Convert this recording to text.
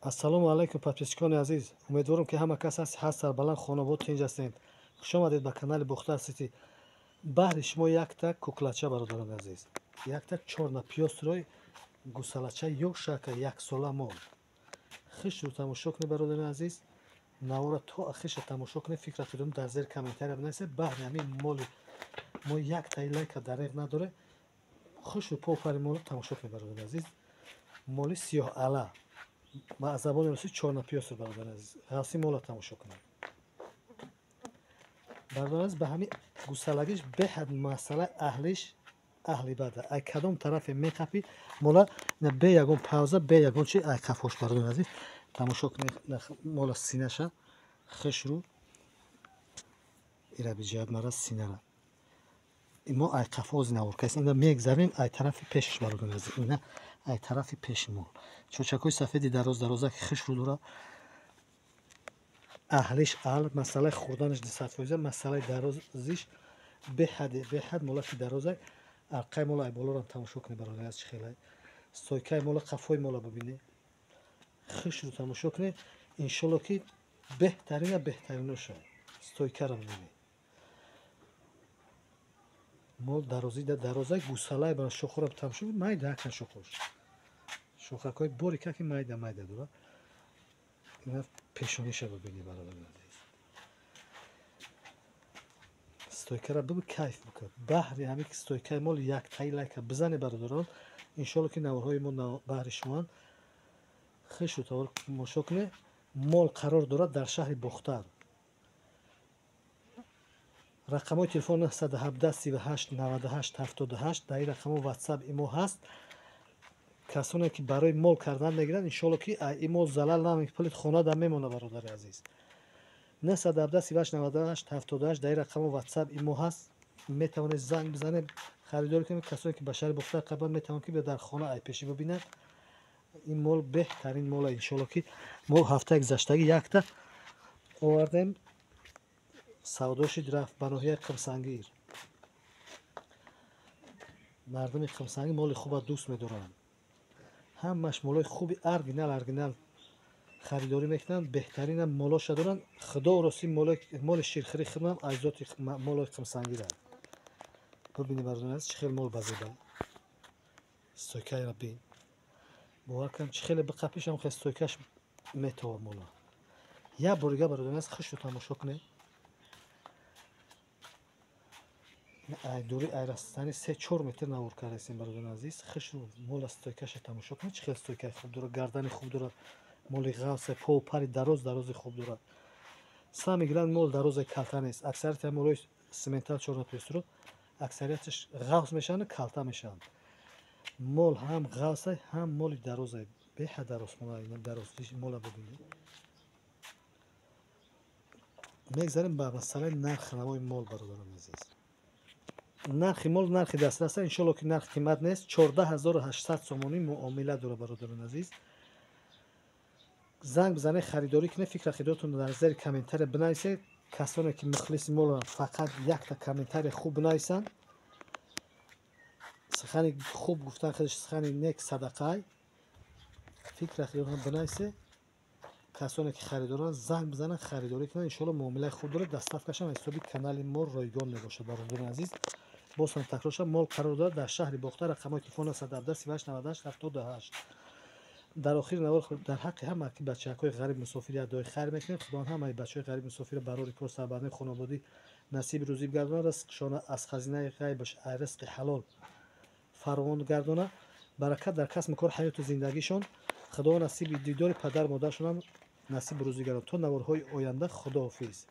Ассалому алайкум, подписчикони азиз. Умедворам, ки ҳама кас ҳаст, сарбаланд, хонобод, тинҷ ҳастед. Хуш омадед ба канали Бохтар Сити. Баҳри шумо якта куклача, бародарони азиз. Якта чёрно-пёстрый гусалача ёшака, яксола мол. Хишро тамошо кунед, бародарони азиз. Навора то ахиша тамошо кунед, фикра худум дар зери комментария бинависед. Баҳри ҳамин моли мо яктаи лайка дареғ надоре. Хушру попари молро тамошо кунед, бародарони азиз. Моли сиёҳ ала, ба забони русӣ чёрно-пёстрый, бародари азиз. Ғафси мола тамошо кунед, бародари азиз. Ба ҳамин гусалагиш беҳад масъалаи аҳлиш, аҳли бада. Ай кадом тарафе меқапӣ мола, бе ягон пауза, бе ягон чи, ай қафош, бародари азиз, тамошо кунед мола, синаша хушру ира биҷиҳат мара синара. Мо ай қафози навор кастем, ина мегзарем ай тарафи пешаш, бародари азиз. Ина ай тарафи пеши мол чочакҳои сафеди дароз дарозаки хушру дора. Аҳлиш аҳл, масъалаи хӯрданаш 200%, масъалаи дарозиш беҳад, беҳад молаки дароза. Арқаи мола ай болорам тамошо кунед, бародари аз, чӣ хелай стойкаи мола, қафои мола бибинед, хушру тамошо кунед. Иншолло, ки беҳтарина беҳтариноша. Стойкаро бибинед. Мол дарозида дароза, гусалай ба шохора тамошо, майда акан шохош, шохакҳои борикаки майда майда дора. Ина пешониша бибинед, бародари азиз. Стойкара биби, кайф бикун. Баҳри ҳамин стойкаи мол яктаи лайка бизане, бародарон. Иншолло, ки наворҳои мо баҳри шумоанд. Хишу тамошо кунед. Мол қарор дорад дар шаҳри Бохтар. Рақамҳои телефон 917 38 98 78. Дар ин рақамҳо ватсап, имо ҳаст. Касоне ки барои мол кардан мегиранд, иншолло, ки ин мол залал намекунад, пули хонада мемонад, бародари азиз. 917 38 98 78, дар ин рақамҳо ватсап, имо ҳаст. Метавонед занг бизанед, харидорӣ кунед. Касоне ки ба шаҳри Бохтар қабл метавонанд, ки дар хона айпешӣ бибинанд. Ин мол беҳтарин мола. Иншолло, ки мо ҳафтаи гузаштагӣ якта овардем, савдо шид, рафт ба ноҳияи Қимсангир. Мардуми Қимсангир моли хуба дӯст медоранд. Ҳамаш молои хуби оригинал, оригинал харидорӣ мекунанд, беҳтаринам молоша доранд. Худо рости, моли ширхӯри худам аз зоти молои Қимсангиранд. Бибинед, бародари азиз, чӣ хел мол базеба. Стойкаеро бин, бовар кунам, чӣ хеле биқапишам, хел стойкаш метова мола. Як борига, бародари азиз, хушро тамошо кунед. Ай дури, ай растани 3-4 метр навор кардастем, бародари азиз. Хушру мола, стойкаша тамошо кунед, чӣ хел стойкаи хуб дорад, гардани хуб дорад. Моли ғафсе, пову пари дароз дарози хуб дорад. Самый главный, мол дарозе, калта нест. Аксарияти молои симментал чёрно-пёстрый аксарияташ ғафс мешаванд, калта мешаванд. Мол ҳам ғафсай, ҳам моли дарозай, беҳад дароз. Дароз мола бибинед. Мегзарем ба масъалаи нархи навои мол, бародарони азиз. Нархи мол нархи дастраса. Иншолло, ки нарх қимат нест. 14 800 сомонӣ муомила дора, бародарони азиз. Занг бизанед, харидорӣ кунед. Фикра хидотон дар зери комментария бинависед. Касоне ки мухлиси моланд, фақат якта комментария хуб бинависанд. Сухани хуб гуфтан худаш сухани нек садақай. Фикра хидотон бинависед. Касоне ки харидоранд, занг бизананд, харидорӣ кунанд. Иншолло, муомилаи хуб дорад. Доставкашам ҳисоби канали мо ройгон мебошад, бародарони азиз. Боз ҳам такрор шавад, мол қарор дорад дар шаҳри Бохтар. Рақамҳои телефон 917 38 98 78. Дар охири навор дар ҳаққи ҳама ки бачаҳакҳои ғариб, мусофир як дуои хайр мекунем. Худованд ҳамаи бачаҳои ғариб, мусофира барори кор, сарбарни хонободӣ насиби рӯзӣ бигардонад, ризқшона аз хазинаи ғайбаш, ай ризқи ҳалол фаровон гардона, баракат дар касбу кор, ҳаёту зиндагишон Худованд насиби дидори падар модаршонам насиби рӯзӣ гардонад. То наворҳои оянда, худоҳофиз.